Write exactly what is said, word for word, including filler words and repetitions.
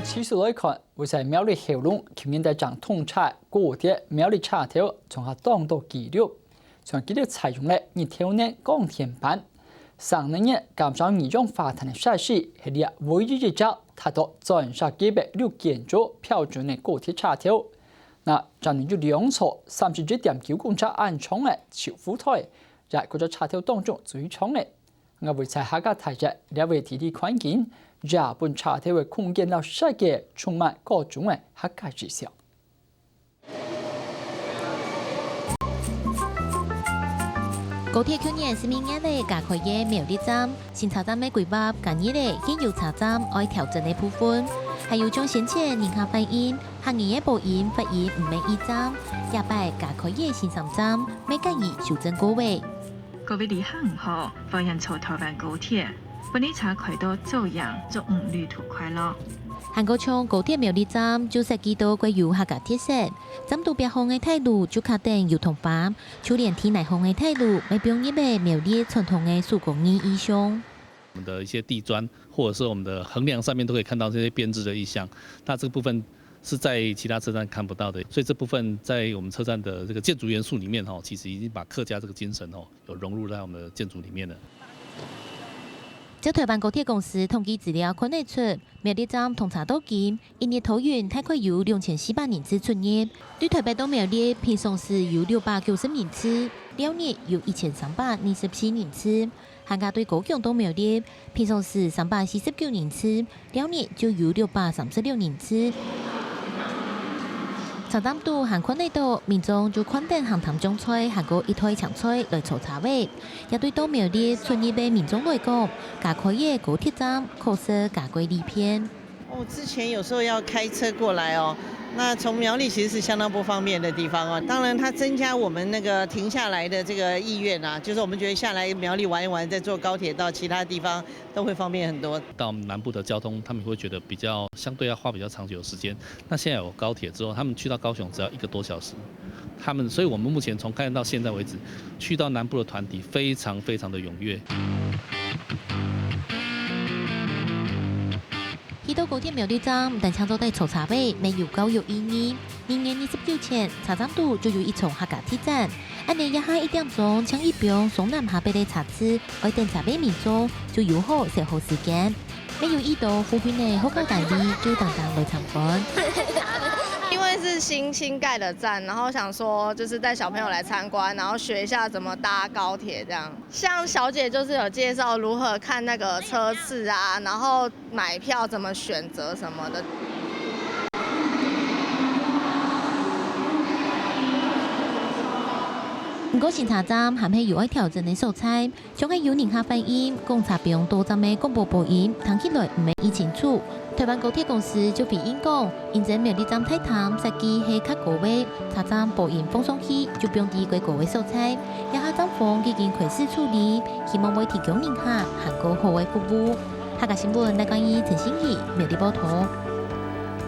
次數來看，位在苗栗後龍，舊年底正通車高鐵苗栗車頭創下當多紀錄，像紀錄採用了日頭能光電板。上兩年減少二氧化碳个設施，係這唯一一隻達到全世界个綠建築標準个高鐵車頭。那，將近有兩座三十一點九公尺恁長个手扶梯，也係高鐵車頭當中最長个。 𠊎位在客家大學這位地理環境，也分車頭个空間摎設計充滿各種个客家意象。高鐵舊年十二月仔加開个苗栗站，新車站个規劃加入了現有車站愛調整个部分，還有像先前人客反映，客語个播音發音毋係一站，這擺加開个新三站，乜加以修正過个。 各位旅客你好，歡迎坐台灣高鐵。本列車開到左營，祝你旅途快樂。還過像高鐵苗栗站就設計到蓋有客家特色，站肚壁項个大路就刻等油桐花，就連地泥項个大路乜放入了苗栗傳統个手工藝意象。我們的一些地磚，或者是我們的橫樑上面都可以看到這些編織的意象。那這個部分是在其他車站看不到的，所以這部分在我們車站的這個建築元素裡面，吼，其實已經把客家這個精神，吼， 有融入在我們的建築裡面了。照台灣高鐵公司統計資料看得出，苗栗站通車到今，一日托運大概有兩千四百人次出入。對台北到苗栗，平常時有六百九十人次，尞日有一千三百二十四人次，還過對高雄到苗栗，平常時三百四十九人次， 尞日就有六百三十六人次。車站肚還看得到，民眾就看等鹹淡醬菜還過一台青菜來坐車仔。這對到苗栗出入个民眾來講，加開个高鐵站可說加蓋利便。哦，之前有時候要開車過來哦，那從苗栗其實是相當不方便的地方哦。當然，它增加我們那個停下來的這個意願啊，就是我們覺得下來苗栗玩一玩，再坐高鐵到其他地方， 都會方便很多。到南部的交通，他們會覺得比較相對要花比較長久的時間。那現在有高鐵之後，他們去到高雄只要一個多小時。他們，所以我們目前從開園到現在為止，去到南部的團體非常非常的踴躍。去到高鐵苗栗站，毋單淨做得坐車仔，乜有教育意義。 二月二十九前，車站肚就有一座客家特展。恁呢這下一點鐘，淨一般上南下北个車次，愛等車个民眾就有好消耗時間。乜有一兜附近个學校單位就當當來參觀。因為是新，新蓋的站，然後想說就是帶小朋友來參觀，然後學一下怎麼搭高鐵這樣。像小姐就是有介紹如何看那個車次啊，然後買票怎麼選擇什麼的。毋過新車站還係有愛調整个所在，像係有人客反映，講車邊多站个廣播播音聽起來毋係已清楚。台灣高鐵公司就回應講，因為苗栗站大廳設計係較高个，車站播音放上去就放在較高个所在，這下站方已經開始處理，希望會提供人客還過好个服務。客家新聞，賴冠怡、陳心怡，苗栗報導。